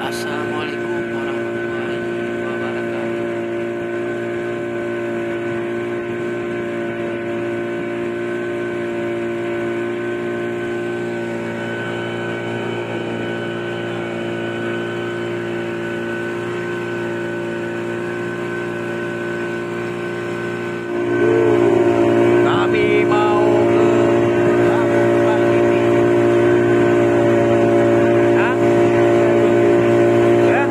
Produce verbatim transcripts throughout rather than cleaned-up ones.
Assalamualaikum warahmatullahi wabarakatuh. Kami mau ke Labuan Bajo. Hah? Ya?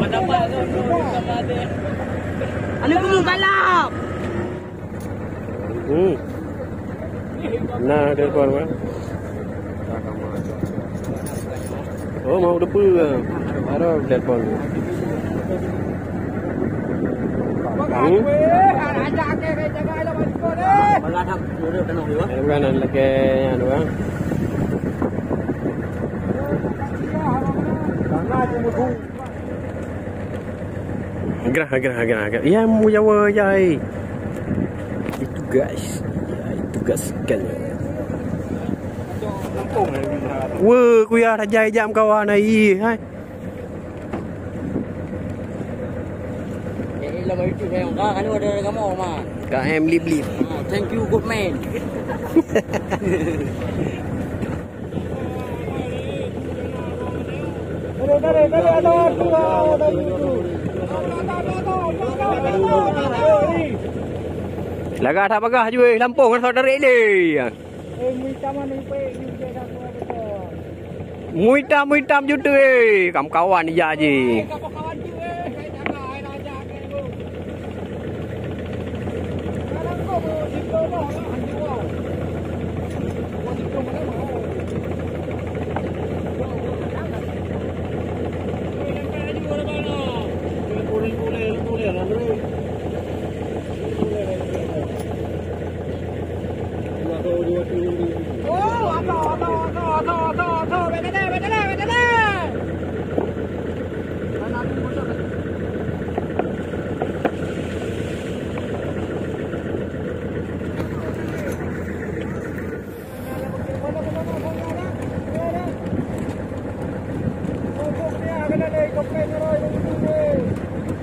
Macam mana dia, Bang? Aneuk kamoe galak. Hmm. Nah, telepon, Bang. Oh, mau debu ke? Baru telepon. Hmm? Bukan lagi anu, Bang. Gerah, gerah, gerah, gerah. Ya, mu Jawa jai. Itu gas. Ya, itu gas kan. Weh, kuya raja jam kawan ai, hai. Eh, lama itu saya enggak kan ada kamu, Ma. K M lip lip. Ah, thank you, good man. Lagak that bagah ju, eh, lampôh ngon saudara le. Muitam, muitam jutu, eh, kam kawan ija ji.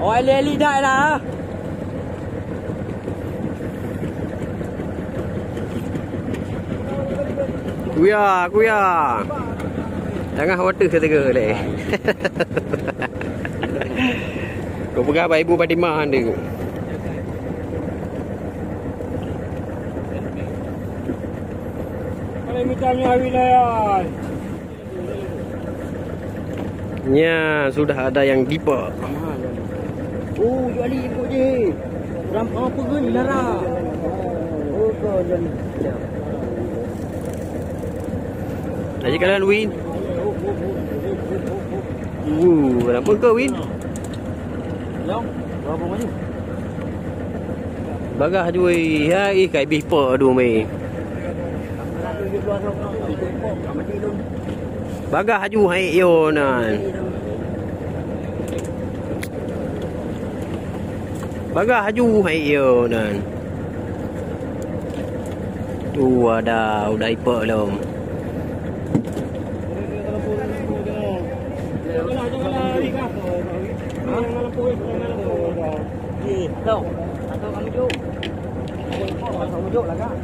Oh, elik-elik dah lah. Kuya, kuya. Tengah watèe keteugah lé. Kau peugah bak Ibu Fatimah nanti. Kalau macam ni hari layan. Nya, sudah ada yang dipa. Oh, juali ikut je. Ram apa ke ni, Nara? Oh, ke dan. Lagi kalian, Win. Uh, kenapa kau, Win? Yang, berapa maju? Bagah ju, eh. Ya, ih, kai bih po du mei. Bagah ju hai yo nan. Bagah ju hai yo nan. Tu ada, udah ipok lom. Tok, atau kamu juk. Kamu juk lah, Kak.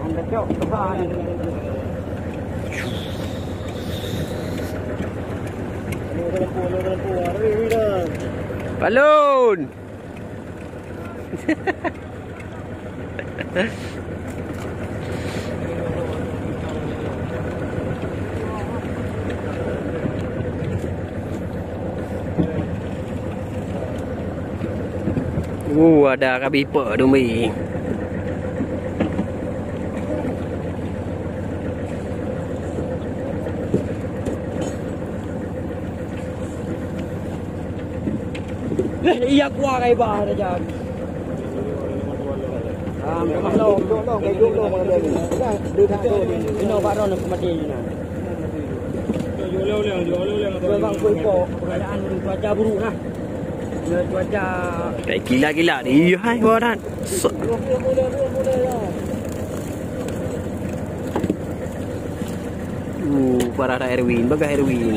Anda cok, tepat. Balon. Uh, ada kabi pok dumi. Iya kuah kai bah ada jadi. Ah, meukeumah lom. Inoe bak droeneuh mati nyan. Keadaan cuaca buruk nah. Cuaca. Eh, gila-gila ni. Iya, hai, waran. So- Uh, parah dah Erwin, bagah Erwin.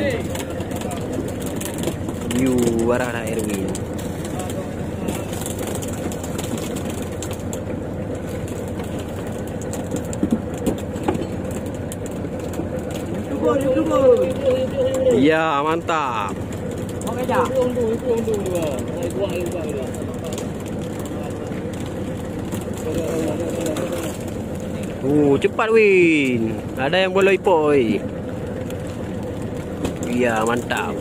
Yu, parah dah Erwin. Ya, mantap. Oh, cepat Win. Ada yang boleh ipoi. Ya, mantap.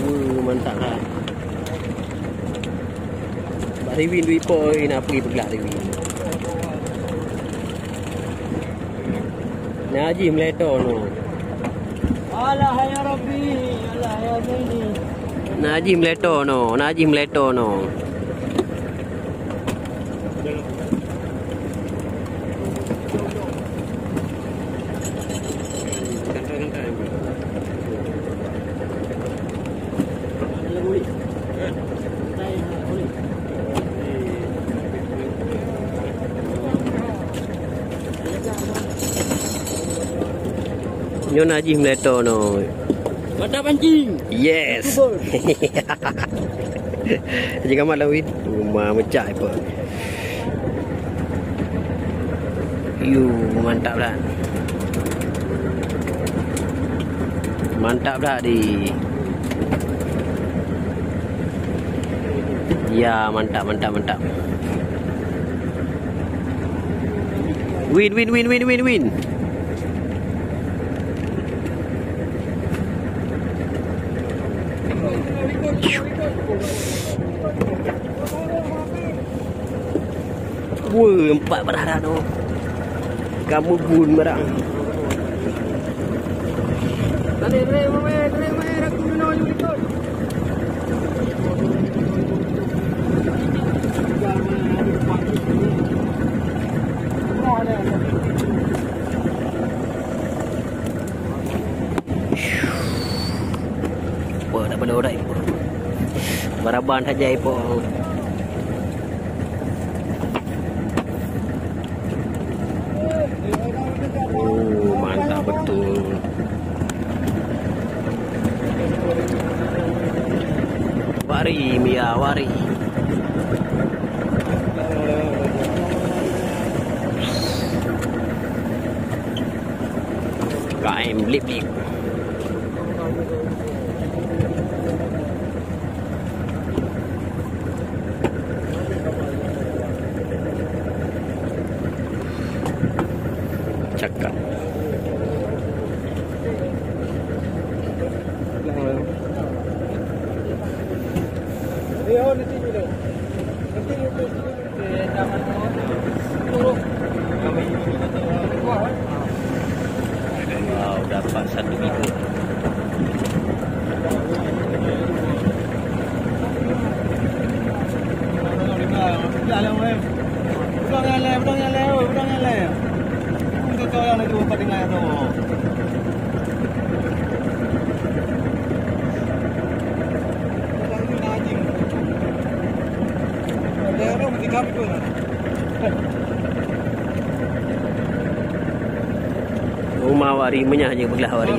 Uh, mantap lah. Bak Riwin duit poi, nak pergi peuglah Riwin. Nah, jih meleto no. Alah ya Rabbi, alah ya Zaini. Nah, jih meleto no, nah, jih meleto no. Nyoe na jih meuleto nyoe. Mata pancing. Yes. Jika malam wit, rumah mecah apa. Yu, mantap dah. Mantap dah di. Ya, mantap, mantap, mantap. Win, win, win, win, win, win. Woi, empat barang dah tu. Kamu gun barang. Wah, dah pada orang. Baraban saja ipo. Oh, mantap betul. Wari, Mia, wari. K M blip-blip. Cakap. Wow, dapat satu minggu. Rumah wari menyah je belah wari.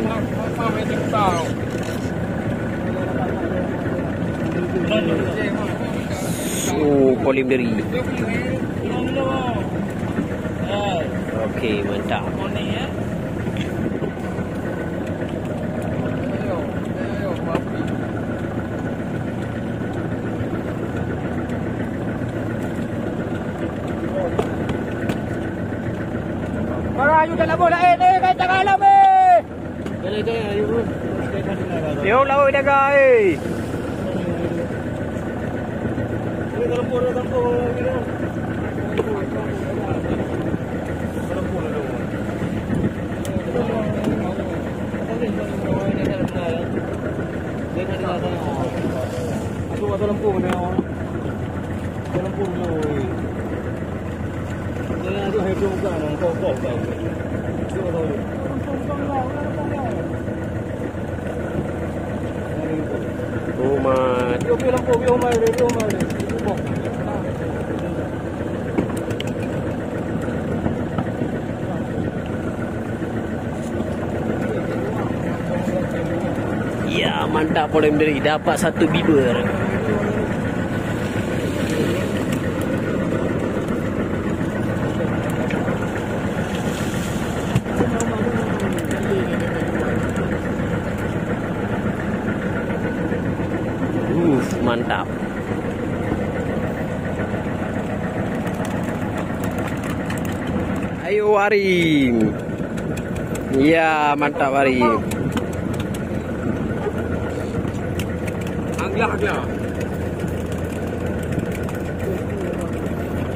Oh, kolim deri. Okey, mantap. Boh laén, eh, kai tangan lom, eh. Yo, lawan daga, eh. Umat. Ya, mantap Polem Diri, dapat satu bibir. Uh, mantap. Ayo, Arim. Ya, mantap, Arim.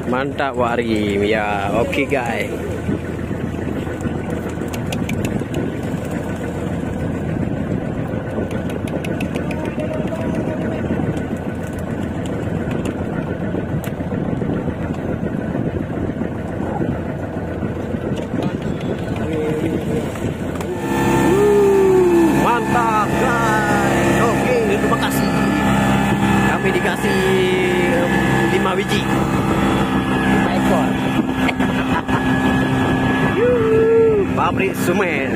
Mantap, Wak Arim. Ya, oke, guys. Mantap, guys. Oke, terima kasih. Kami dikasih, em, lima biji. Lima ekor. Pabrik semen.